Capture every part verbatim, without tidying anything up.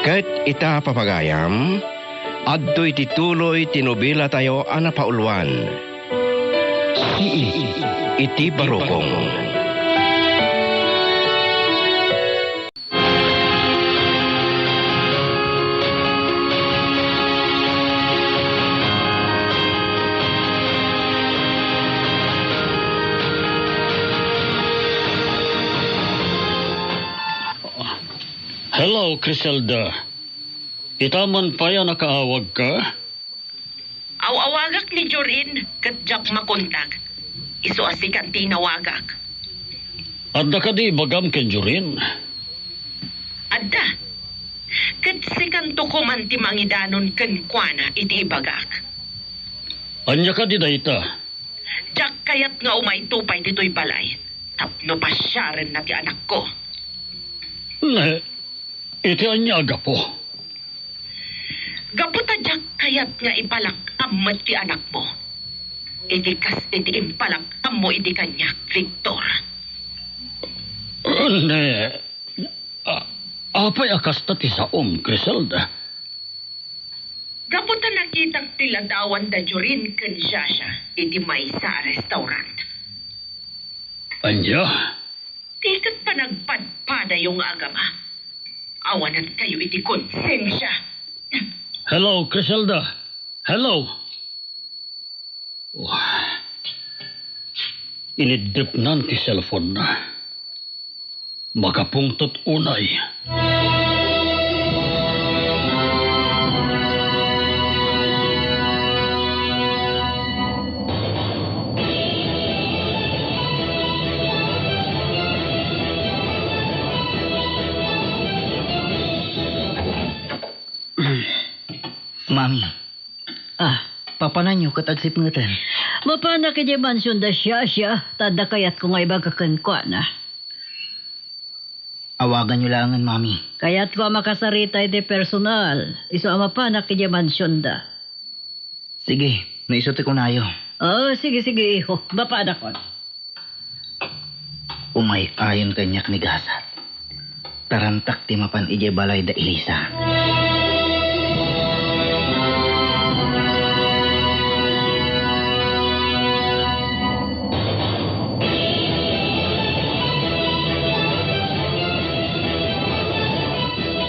Ket ita, papagayam, adtoy ti tuloy ti nobelatayo a napauluan, Sii iti Barukong. Hello, Criselda. Ita man pay a nakaawagka? Aw-awagak ni Jorin, ket diak makuntag. Isu a sikan ti inawagak. Adda kadi ibagam ken Jorin? Adda. Ket sikanto koman ti mangidanon kenkuana iti ibagak. Ania kadi dayta? Diak kayat nga umayto pay ditoy balay tapno pasiarenna ti anakko. Ne, iti ania a gapu? Gapu ta diak kayat nga ipalak-am met ti anakmo iti kas iti impalak-ammo idi kaniak, Victor. Ne, a-, apay a kasta ti saom, Criselda? Gapu ta nakitak ti ladawan da Jorin ken Shasha iti maysa a restaurant. Ania? Ti ket panagpadpadayo nga agama. Awanankayo iti konsensia. Hello, Criselda. Hello. Oh. Iniddepnan ti cellphone-na. Makapungtot unay. Mami. Ah. Papananyo ket agsipngeten. Mapanak idiay mansion da Shasha, ta adda kayatko nga ibaga kenkuana. Awaganyo laengen, Mami. Kayatko a makasarita iti personal, isu a mapanak idiay mansion da. Sige, no isu ti kunayo. Oh, sige, sige, iho. Mapanakon. Umay-ayon kaniak ni gasat. Tarantak ti mapan idiay balay da Elisa.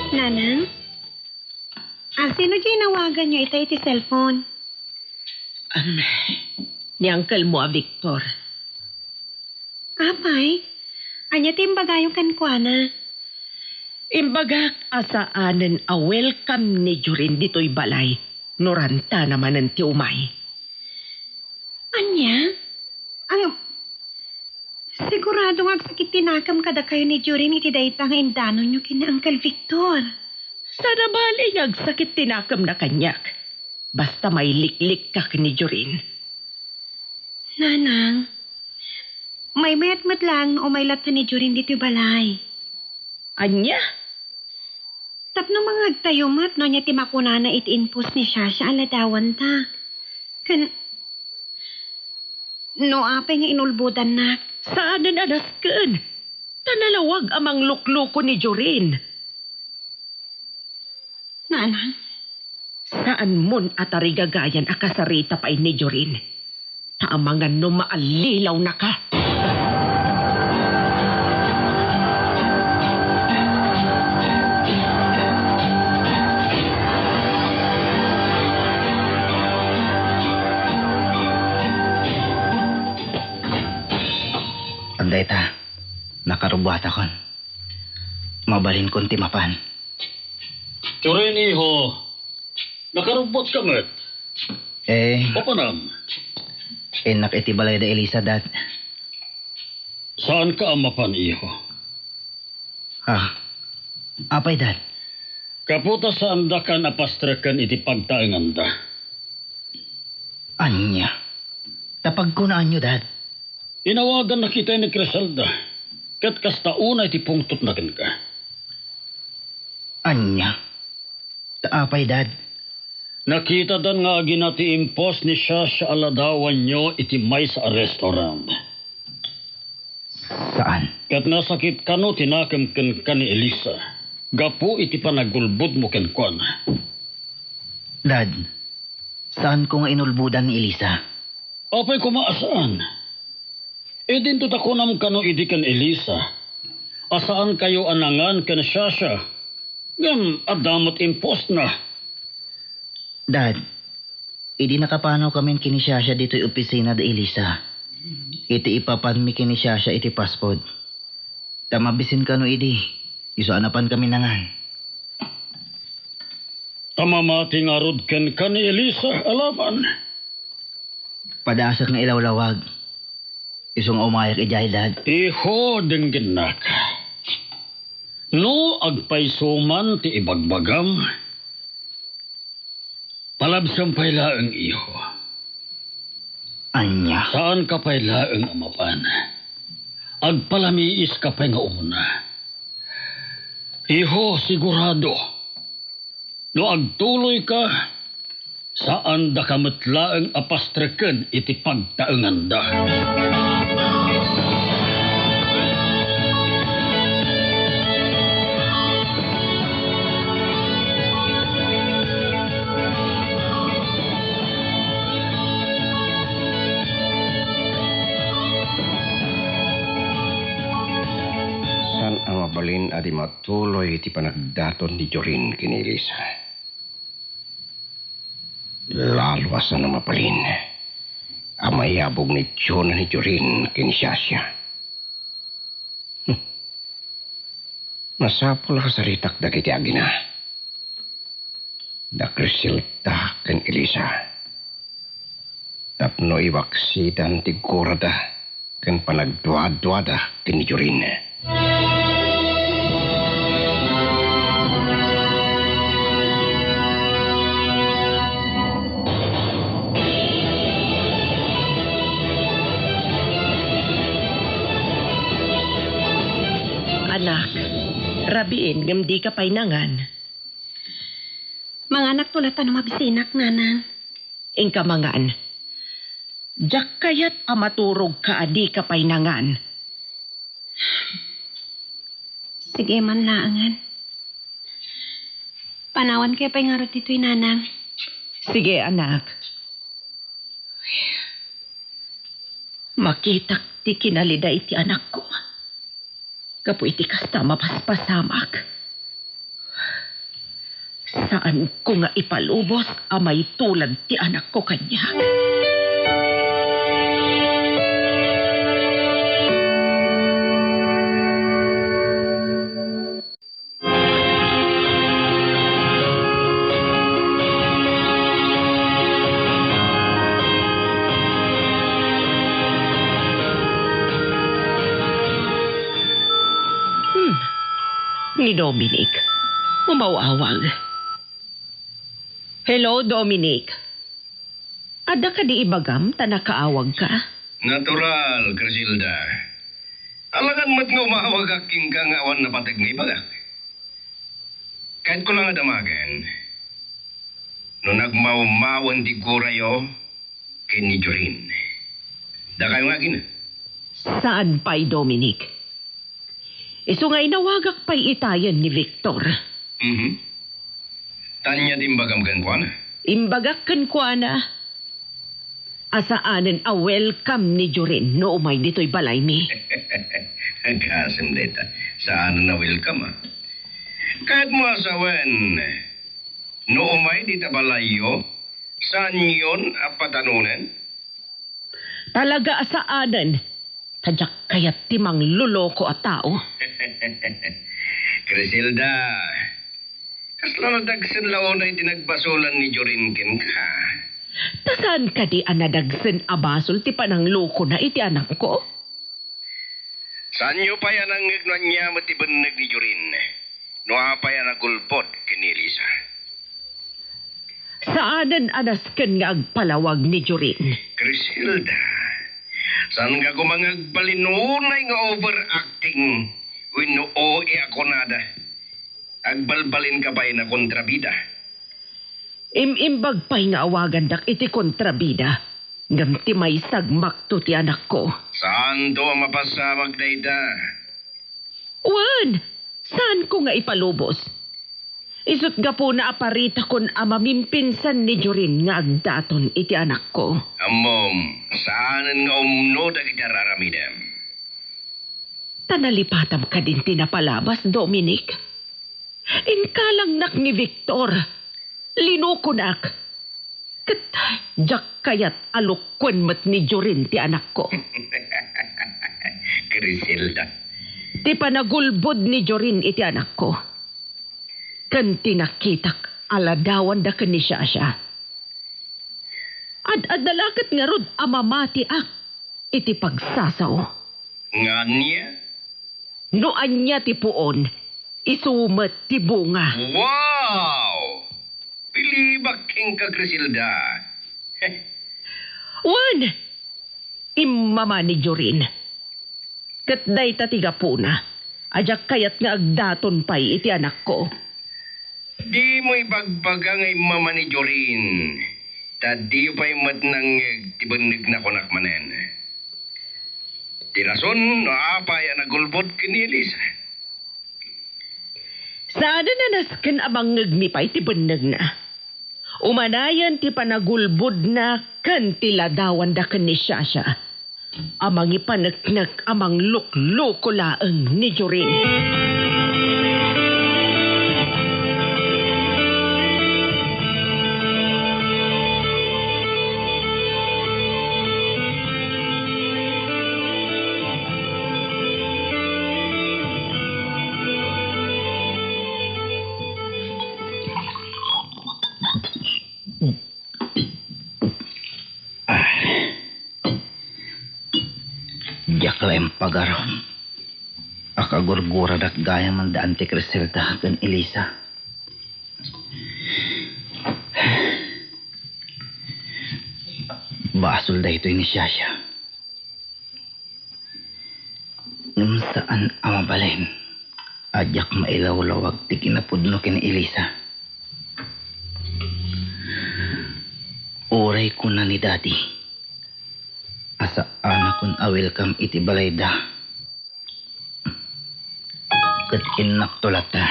Nanang? Ah, sino diay inawaganyo ita iti cellphone? Am, ni uncle mo a Victor. Apay, ania ti imbagayo kenkuana? Imbagak a saanen a welcome ni Jorin ditoy balay no rantana manen ti umay. Ania? Ang, sigurado nga agsakit ti nakem kadakayo ni Jorin iti dayta nga indanonyo ken ni Uncle Victor. Saan a bale nga agsakit ti nakemna kaniak. Basta mailiklikka ken ni Jorin. Nanang, maymayat met laeng no umay latta ni Jorin ditoy balay. Ania? Tapno mangngegtayo met no ania ti makunana iti impos ni Shasha a ladawanta. Ken no apay nga inulbodannak. Saanen a nasken. Ta nalawag a manglukloko ni Jorin. Nanang? Saanmon a tarigagayan a kasarita pay ni Jorin. Ta amangan no maallilawnaka. Adda ita, nakarubbuatakon. Mabalinkon ti mapan. Jorin, iho, nakarubbuatka met. Eh. Papanam? Innak iti balay da Elisa, Dad. Saanka a mapan, iho? Ah, apay, Dad? Gapu ta saandakan a pastreken iti pagtaenganda. Ania? Ta pagkunaanyo, Dad? Inawagannak itay ni Criselda, ket kasta unay ti pungtotna kenka. Ania? Ta apay, Dad? Nakitadan nga agina ti impos ni Shasha a ladawanyo iti maysa a restaurant. Saan? Ket nasakit kano ti nakem kenka ni Elisa. gapu iti panagulbodmo kenkuana. Dad, saanko nga inulbodan ni Elisa. Apay koma a saan? Idinto ta kunam kano idi ken Elisa a saankayo a nangan ken Shasha, ngem adda met imposna. Dad, idi nakapanawkamin ken ni Shasha ditoy opisina da Elisa, iti ipapanmi ken ni Shasha iti passport, ta mabisin kano idi, isu a napankami nangan. Ta mamati ngarud kenka ni Elisa a laban. Padasak nga ilawlawag, isu nga umayak idiay, Dad. Iho, denggennak. No agpayso man ti ibagbagam, palabsem pay laeng, iho. Ania? Saanka pay laeng a mapan. Agpalamiiska pay nga umuna. Iho, sigurado, no agtuloyka, saandaka met laeng a pastreken iti pagtaenganda. Saan a mabalin a di matuloy ti panagdaton ni Jorin ken ni Elisa. Lalo a saan a mabalin a mayabog ni Jonah ni Jorin ken ni Shasha. Hmm. Masapul a kasaritak dagiti agina, da Criselda ken Elisa, tapno iwaksidan ti gurada ken panagduaduada ken ni Jorin. Anak, rabiin ngem dika pay nangan. Manganakto latta no mabisinak, Nanang. Inka mangan. Diak kayat a maturogka a dika pay nangan. Sige man laengen. Panawankayo pay ngarud ditoy, Nanang. Sige, anak. Makitak ti kinalida iti anakko. Gapu iti kasta, mapaspasamak. Saanko nga ipalubos a maitulad ti anakko kaniak. Hmm. Ni Dominic. Umaw-awag. Hello, Dominic. Adda kadi ibagam ta nakaawagka? Natural, Criselda. Alagad met nga umawagak kenka nga awan napateg nga ibagak. Kayatko la nga damagen no nagmawmawen ti gurayo ken ni Jorin. Dakayo nga agina? Saan pay, Dominic. Isu nga inawagak pay itayen ni Victor. Mhm. Ania ti imbagam kenkuana? Imbagak kenkuana a saanen a welcome ni Jorin no umay ditoy balaymi. Agasem dayta. Saanen a welcome, a? Kayatmo a sawen, no umay dita balayyo, saanyon a patanonen? Talaga a saanen, ta diak kayat ti mangluloko a tao. Criselda, kasla nadagsen la unay ti nagbasolan ni Jorin kenka? Ta saan kadi a nadagsen a basol ti pananglokona iti anakko? Saanyo pay a nangngeg no ania met ti benneg ni Jorin, no apay a nagulbod ken ni Elisa? Saanen a nasken nga agpalawag ni Jorin. Criselda, saanka koma nga agbalin unay nga overacting wenno O A a kunada. Agbalbalinka pay a kontrabida. Im-imbag pay nga awagandak iti kontrabida, ngem ti maisagmakto ti anakko. Saanto a mapasamak dayta? Wen, Saanko nga ipalubos. Isut' gapuna a paritakon a mamimpinsan ni Jorin nga agdaton iti anakko. Ammom, saanen nga umno dagiti ar-aramidem. Ta nalipatam kadin ti napalabas, Dominic. Inkalangnak ni Victor. Linukonak. Ket diak kayat a lukuen met ni Jorin ti anakko. Criselda. Ti panagulbod ni Jorin iti anakko. Ken ti nakitak a ladawanda ken ni Shasha. Ad-adda la ket ngarud a mamatiak iti pagsasao. Nga ania? No ania ti puon, isu met ti bunga. Wow! Bilibak kenka, Criselda. Wen, immama ni Jorin. Ket dayta ti gapuna a diak kayat nga agdaton pay iti anakko. Dimo ibagbaga nga immama ni Jorin, ta diyo pay met nangngeg ti bennegna kunak manen. Ti rason no apay a nagulbod ken ni Elisa. Saanen a nasken a mangngegmi pay ti bennegna. Umanayen ti panagulbodna ken ti ladawanda ken ni Shasha a mangipaneknek a manglukloko laeng ni Jorin. Diak la impagarum a kagurguradak gayam da Auntie Criselda ken Elisa. Basol daytoy ni Shasha. Ngem saan a mabalin a diak mailawlawag ti kinapudno ken ni Elisa. Uray kuna ni Daddy a saanakon a welcome iti balayda, ket innakto latta.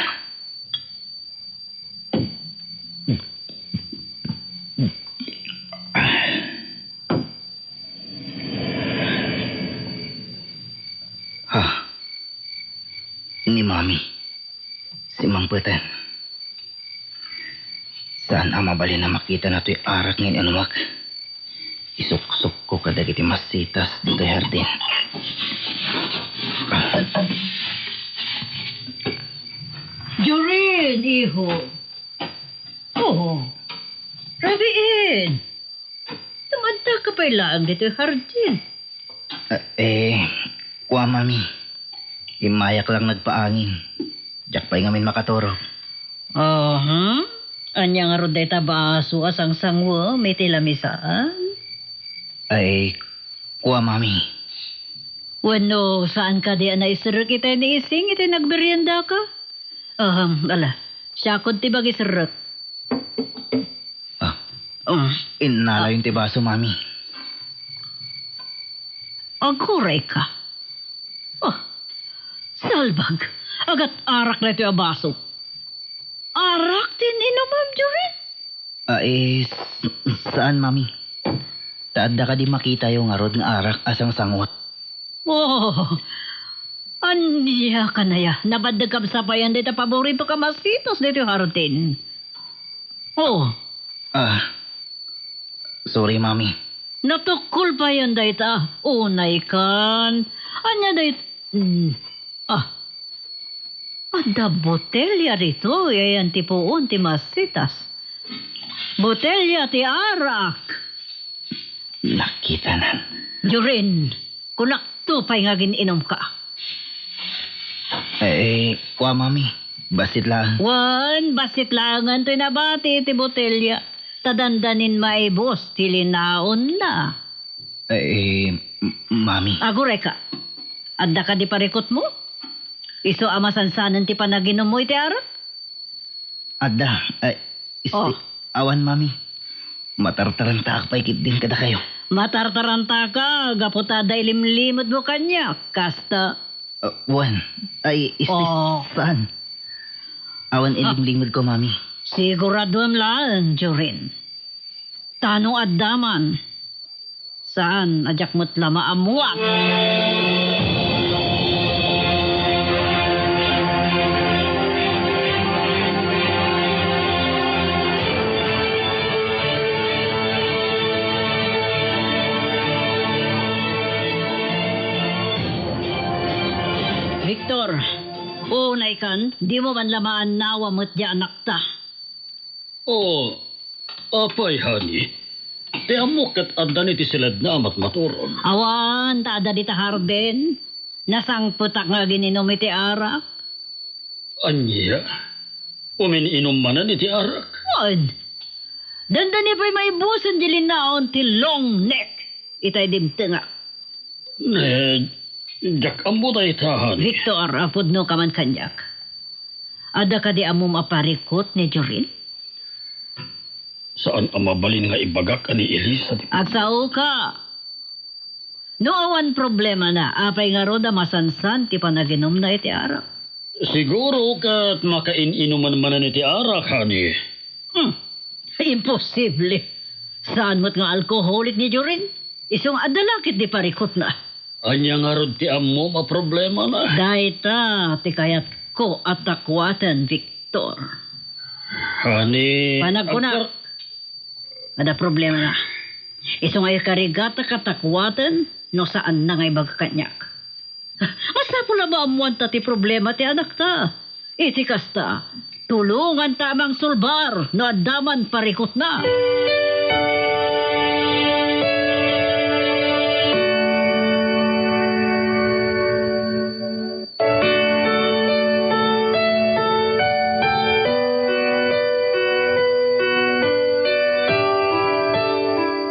Ha? Ni Mami, simmangpeten. Saan a mabalin a makitana toy arak nga in-inumak. Isuksukko kadagiti masitas ditoy hardin. Jorin, iho. Oh, rabiin. Ngem addaka pay laeng ditoy hardin. Eh, eh, kua, Mami. Immayak lang nagpaangin. Diak pay ngamin makaturog. Aha. Ania ngarud dayta baso a sangsanguem iti lamisaan? Ay, kua, Mami. Wenno, saan kadi a naiserrek itay ni Ising iti nagmeriendaka? Ahem, ala, siakon ti mangiserrek. Ah, Oh. Innalayon ti baso, Mami. Aguray ka. Oh, salbag. Agat-arak daytoy a baso. Arak ti in-inumam, Jorin? Ah, eh, s-, saan, Mami. Ta adda kadi makitayo ngarud nga arak a sangsangot? Oh, ania kanaya? Nabaddegkam sa payen dayta paborito ka masitas ditoy hardin. Oh. Ah, sorry, Mami. Natukkol payen dayta. Unay kan. Ania dayta? Hmm. Ah. Adda botelya ditoy, ayan ti puon ti masitas. Botelya ti arak. Nakitanan. Jorin, kunakto pay nga agin-inumka. Eh, kua, Mami. Bassit laeng. Wen, bassit laengen toy nabati iti botelya. Ta dandanin maibus ti linaonna. Eh, m-, Mami. Aguray ka. Adda kadi parikutmo? Isu a masansanen ti panaginummo iti arak? Adda, eh, isti-, Oh. Awan, Mami. Matartarantaak pay ketdin kadakayo. Matartarantaka, gapu ta adda ilimlimedmo kaniak, kasta. Ah, wen. Ay, is, is, Oh. saan? Awan Ah. ilinglingod ko, Mami. Siguraduem laeng, Jorin. Ta no adda man, saan a diak met la maammuan. Victor, unay kan, dimo man la maannawa met diay anakta. Oh, apay, honey? Ti ammok ket adda ni ti siledna a matmaturon. Awan, ta adda dita hardin. Nasangpetak nga agin-inum iti arak. Ania? Umin-inum manen iti arak? Wen. Dandani pay maibusen di linnaon ti long neck itay dimtengak. Ne, diak ammo dayta, honey. Victor, a pudno ka man kaniak. Adda kadi ammom a parikut ni Jorin? Saan a mabalin nga ibagak a ni Elisa ti Agsaoka. No awan problemana, apay ngarud a masansan ti panaginumna iti arak? Siguro ket makain-inuman manen iti arak, honey. Hmm. Imposible. Saan met nga alcoholic ni Jorin? Isu nga adda la ket ti parikutna. Ania ngarud ti ammom a problemana? Dayta ti kayatko a takuaten, Victor. Honey, Panagkunak. agpar- Adda problemana. Isu nga ikarigatak a takuaten no saanna nga ibaga kaniak. Masapul a maammuanta ti problema ti anakta. Iti kasta, tulonganta a mangsulbar no adda man parikutna.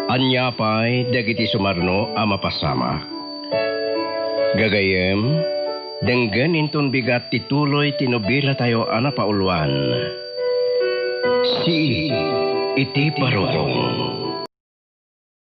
Ania pay dagiti sumarno a mapasamak? Gagayyem, denggen inton bigat ti tuloy ti nobilatayo a napauluan, Sii iti Barukong.